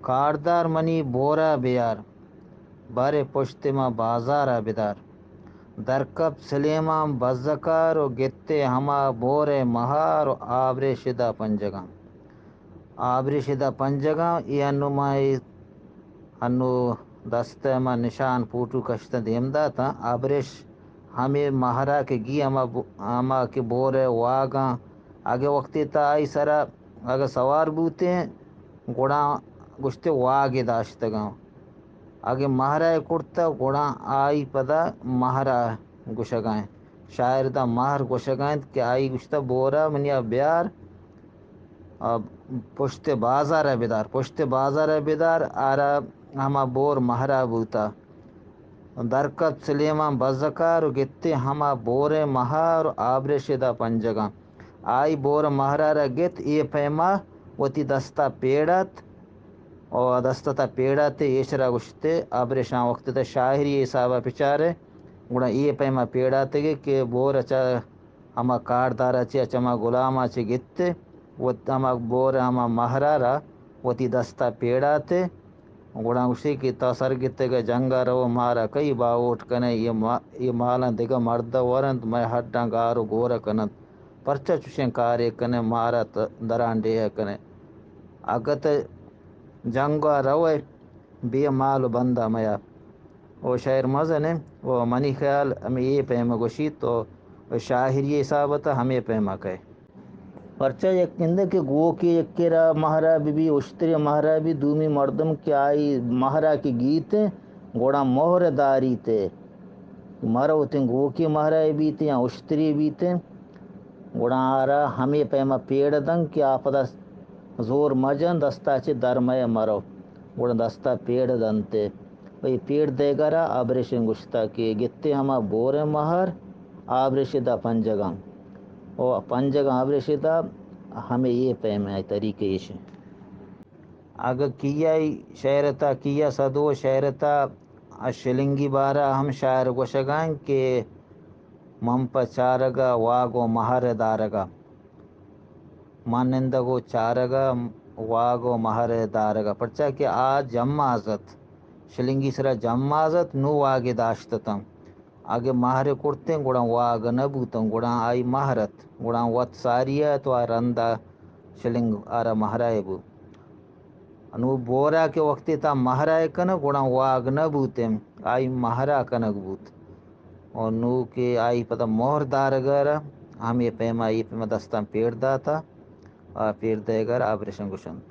کاردار منی بورا بیار، بارے پشت ما بازارا بدار۔ درکپ سلیمان بزکار و گتے ہما بور مہار و آبریش دا پنجگاں۔ آبریش دا پنجگاں، اے انو ما اے انو دست ما نشان پوٹو کشتہ دیم داتاں۔ آبریش ہمے مہرا کہ گی ہما بو-، ہما کہ بور واگاں، اگہ وقتی تا آئی سرا اگہ سوار بوتیں، گڑا گوشتے واگے داشتگاں۔ اگہ مہرا کرتہ، گڑا آئی پدا مہرا گوشگا انت۔ شاعر دا مہر گوشگا انت کہ آئی گوشتہ، بورا منیا بیار، آ، پشت بازارا بدار، پشت بازارا بدار، آرا ہما بور مہرا بوتا۔ درکپت سلیمان بزکار و گتے ہما بور مہار و آبریش دا پنجگاں۔ آئی بور مہرا را گت، اے پیما وتی دستا پیڑ ات و دستا تا پیڑ ات، ایشرا گوشتے، آبریشاں وقت تا شاعری حسابا بچارے، گڑا اے پیما پیڑ آتگے کہ بور چا ہما کاردارا چہ چہ ہما غلاما چہ گتے، وت ہما بور ہما مہرا را وتی دستا پیڑاتے، گڑا گوشتے کہ تا سرگتگا جنگا رو، مارا کئی باہوٹ کنے، اے ما-، اے مالاں دگہ مرد ورنت، مئے ہڈاں گار و گور کننت، پرچا چوشیں کارے کنے، مارا ت-، درانڈیہ کنے۔ اگہ تہ جنگا روئے، بے مال و بندا میا۔ او شاعر مزن انت، و منی خیال ہمے اے پیم گوشیت، و شاعری حساب تا ہمے پیم کئے۔ پرچا یک گندے کہ گوکے یکے را مہرا بی بی، اشتری مہرا بی، دومی مردم کہ آئی مہرا کہ گیت، گڑا مہر داریت۔ مروتیں گوکے مہرا بیت یا اشتری بیت، گڑا آرا ہمے پیما پیڑ دن کہ آ پدا زور مجن، دستا چہ درمئے مرو، گڑا دستا پیڑ دنت۔ و اے پیڑ دیگرا آبریشن گوشتا کہ گتے ہما بوریں مہر آبریش دا پنجگاں۔ و پنجگاں آبریش دا ہمے اے پیم ء طریقہ ایش۔ اگہ کیائی شعر تا، کیا سدو شعر تا، شلنگی بارا ہم شاعر گوشگاں کہ من پہ چارگا واگ و مہر دارگا۔ من نندگ و چارگ ء واگ و مہر ء دارگ ء، پرچا کہ آ جماز ات، شلنگی سرا جماز ات، نوں واگے داشت اتاں۔ اگہ مہر ء کرتیں گڑا واگ نہ بوتاں، گڑا آئی مہر ات، گڑا وت ساری ء تو آ رندا شلنگ آرا مہرا ء بو۔ نوں بورا کہ وقتی تا مہرا ء کنگ گڑا واگ نہ بوتیں، آئی مہرا کنگ بوت۔ و نوں کہ آئی پدا مہر دارگ ء را ہمے پیما، اے پیما دستاں پیر داتا، آ پیر دئیگ ء را آبریشن گوشنت۔